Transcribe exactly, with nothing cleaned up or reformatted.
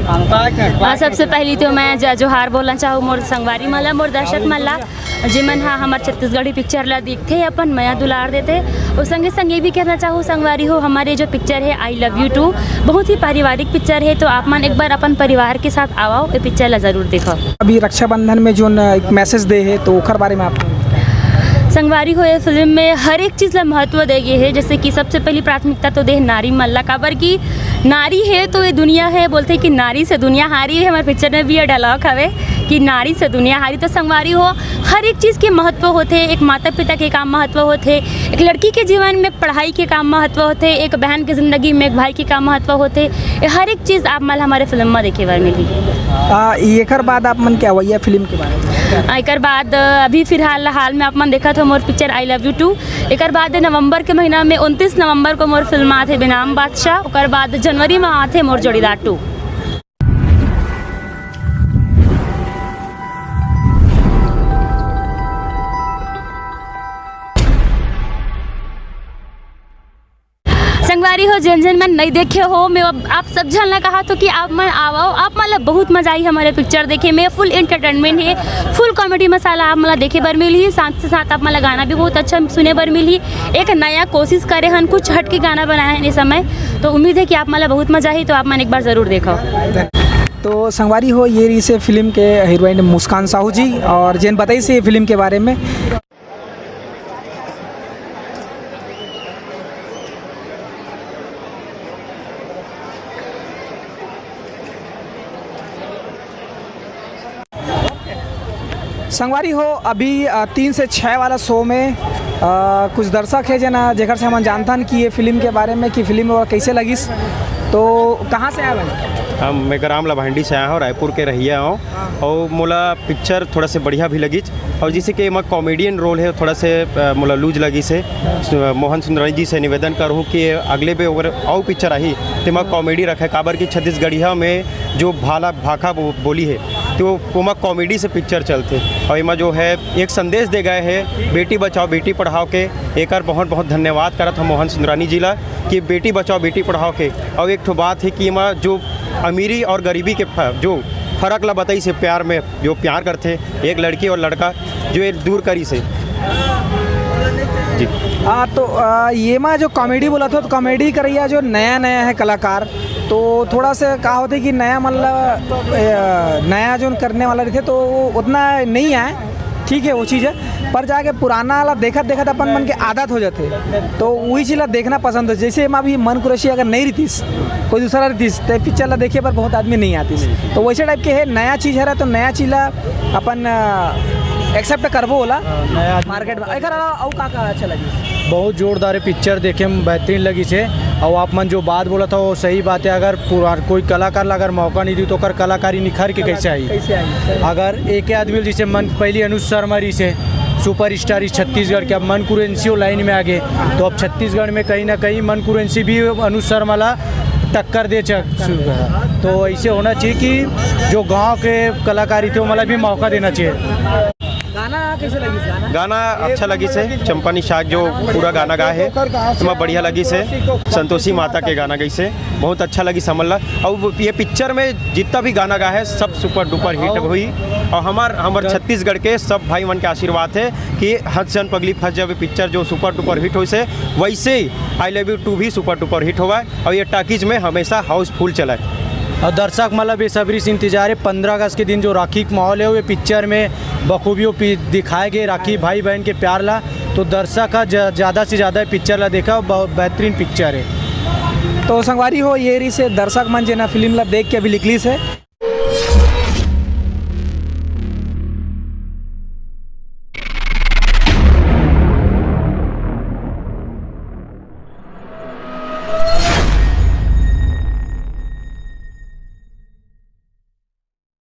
अ, सबसे पहली तो मैं जय जोहार बोलना चाहूँ मोर संगवारी मन ला, मोर दर्शक मन ला, जेमन हा हमर छत्तीसगढ़ी पिक्चर ला देखथे, अपन मया दुलार देथे। और संगे संग ये भी कहना चाहूँ संगवारी हो, हमारे जो पिक्चर है आई लव यू टू, बहुत ही पारिवारिक पिक्चर है, तो आप मन एक बार अपन परिवार के साथ आवव, ये पिक्चर ला जरूर देखव। अभी रक्षाबंधन में जो न एक मैसेज दे है, तो ओकर बारे में आप संगवारी हो, ये फिल्म में हर एक चीज़ ला महत्व दे गे हे। जैसे कि सबसे पहली प्राथमिकता तो दे हे नारी मन ला, काबर कि नारी हे तो ये दुनिया हे। बोलथे कि नारी से दुनिया हारी हे, हमर पिक्चर में भी ये डायलॉग हवे कि नारी से दुनिया हारी। तो संगवारी हो, हर एक चीज़ के महत्व होथे, एक माता पिता के का महत्व होथे, एक लड़की के जीवन में पढ़ाई के का महत्व होथे, एक बहन के जिंदगी में एक भाई के का महत्व होथे, ये हर एक चीज़ आप मन ला हमर फिल्म में देखे बर मिलही। आ, एकर बाद आप मन के अवइया फिल्म के बारे में? आ, एकर बाद, अ, अभी फिलहाल, हाल में आप मन देखत हो मोर picture I love you too. एकर बाद नवंबर के महीना में, उनतीस नवंबर को मोर फिल्म आथे बेनाम बादशाह। ओकर बाद जनवरी में आथे मोर जोड़ीदार टू। संगवारी हो, जेन जेन मन नइ देखे हो, मैं अब आप सब झन ला कहा तो कि आप मन आवव, आप मन ला बहुत मजा आही हमर पिक्चर देखे में। फुल एंटरटेनमेंट हे, फुल कॉमेडी मसाला आप मन ला देखे बर मिलही। साथ से साथ आप मन ला गाना भी बहुत अच्छा सुने बर मिलही। एक नया कोशिश करे हन, कुछ हट के गाना बनाए हन इस समय, तो उम्मीद है कि आप मन ला बहुत मजा आही, तो आप मन एक बार जरूर देखव। तो संगवारी हो, ये रहिसे फिल्म के हीरोइन मुस्कान साहू जी, और जेन बताइस ये फिल्म के बारे में। संगवारी हो, अभी, अ, तीन से छः वाला शो में, अ, कुछ दर्शक हे जेना, जेकर से हमन जानथन कि ये फिल्म के बारे में, कि फिल्म वो कैसे लगिस। तो कहाँ से आए भाई? हम, मैं ग्राम लभांडी से आया हूँ, रायपुर के रहिया हूँ। और मोला पिक्चर थोड़ा से बढ़िया भी लगिस, और जैसे कि एमा कॉमेडियन रोल है, थोड़ा से, अ, मोला लूज लगिस हे। सु-, मोहन सुंदरानी जी से निवेदन करहूँ कि अगले बे अगर अउ पिक्चर आही, तेमा कॉमेडी रखे, काबर कि छत्तीसगढ़िया में जो भाला भाखा बो-, बोली है, तो ओमा कॉमेडी से पिक्चर चलथे। और एमा जो है एक संदेश दे गए हैं बेटी बचाओ बेटी पढ़ाओ के, एकर बहुत बहुत धन्यवाद करत हम मोहन सुंदरानी जी ला कि बेटी बचाओ बेटी पढ़ाओ के। और एक ठो बात है कि एमा जो अमीरी और गरीबी के फ-, जो फर्क ला बताइस हे प्यार में, जो प्यार करथे एक लड़की और लड़का, जो ये दूर करिस हे। जी। आ, तो, आ, एमा जो कॉमेडी बोलत हो, तो कॉमेडी करइया जो नया नया है कलाकार, तो थोड़ा सा का होथे कि नया मतलब, ए, नया जो करने वाला रहिथे तो वो उतना नहीं आए, ठीक है, वो चीज़ है। पर जाके पुराना वाला देखत देखत अपन मन के आदत हो जाथे, तो वही चीज़ ला देखना पसंद हो। जैसे एमा अभी मन कुरैशी अगर नहीं रहितिस, कोई दूसरा रहितिस, तो पिक्चर ला देखे बर बहुत आदमी नहीं आतिस। तो वैसे टाइप के है, नया चीज़ है रहा, तो नया चीज़ ला अपन, अ, एक्सेप्ट करबो ओला। हाँ, नया आदमी। मार्केट में एकर अलावा अउ का का अच्छा लगिस? बहुत जोरदार है पिक्चर, देखे में बेहतरीन लगिस हे। और आप मन जो बात बोलत हो, वो सही बात है। अगर पुरा-, कोई कलाकार ला अगर मौका नहीं दी, तो ओकर कलाकारी निखर के कैसे आई? कैसे आई? सही। अगर एक आदमी जैसे मन पहली अनुज शर्मा रहिस हे, सुपर स्टार इस छत्तीसगढ़ के, अब मन कुरेंसी वो लाइन में आ गए, तो अब छत्तीसगढ़ में कहीं ना कहीं मन कुरेंसी भी अनुज शर्मा ला टक्कर दे चक-, तो ऐसे होना चाहिए कि जो गांव के कलाकार रहिथे, वो मतलब भी मौका देना चाहिए। गाना कैसे लगिस? गाना गाना अच्छा लगिस हे, चंपा निषाद जो पूरा गाना गाए हे, एमा बढ़िया लगिस हे। संतोषी माता के गाना गइस हे, बहुत अच्छा लगिस हमन ला। और ये पिक्चर में जितना भी गाना गाए हे, सब सुपर डुपर हिट होही। और हमार, हमार छत्तीसगढ़ के सब भाई मन के आशीर्वाद है कि हंस जन पगली फंस जावे पिक्चर जो सुपर डुपर हिट होइस हे, वैसे ही आई लव यू टू भी सुपर डुपर हिट होवय और ये टॉकीज में हमेशा हाउसफुल चलय। और दर्शक मन ला बेसब्री से इंतजार है, पंद्रह अगस्त के दिन जो राखी के माहौल है, वो पिक्चर में बखूबी वो पि-, दिखाए गए राखी भाई बहन के प्यार ला। तो दर्शक ह ज-, ज़्यादा से ज़्यादा पिक्चर ला देखा, बहुत बेहतरीन पिक्चर है। तो संगवारी हो, ये रहिस हे दर्शक मन जेन ह फिल्म ला देख के अभी निकलिस हे।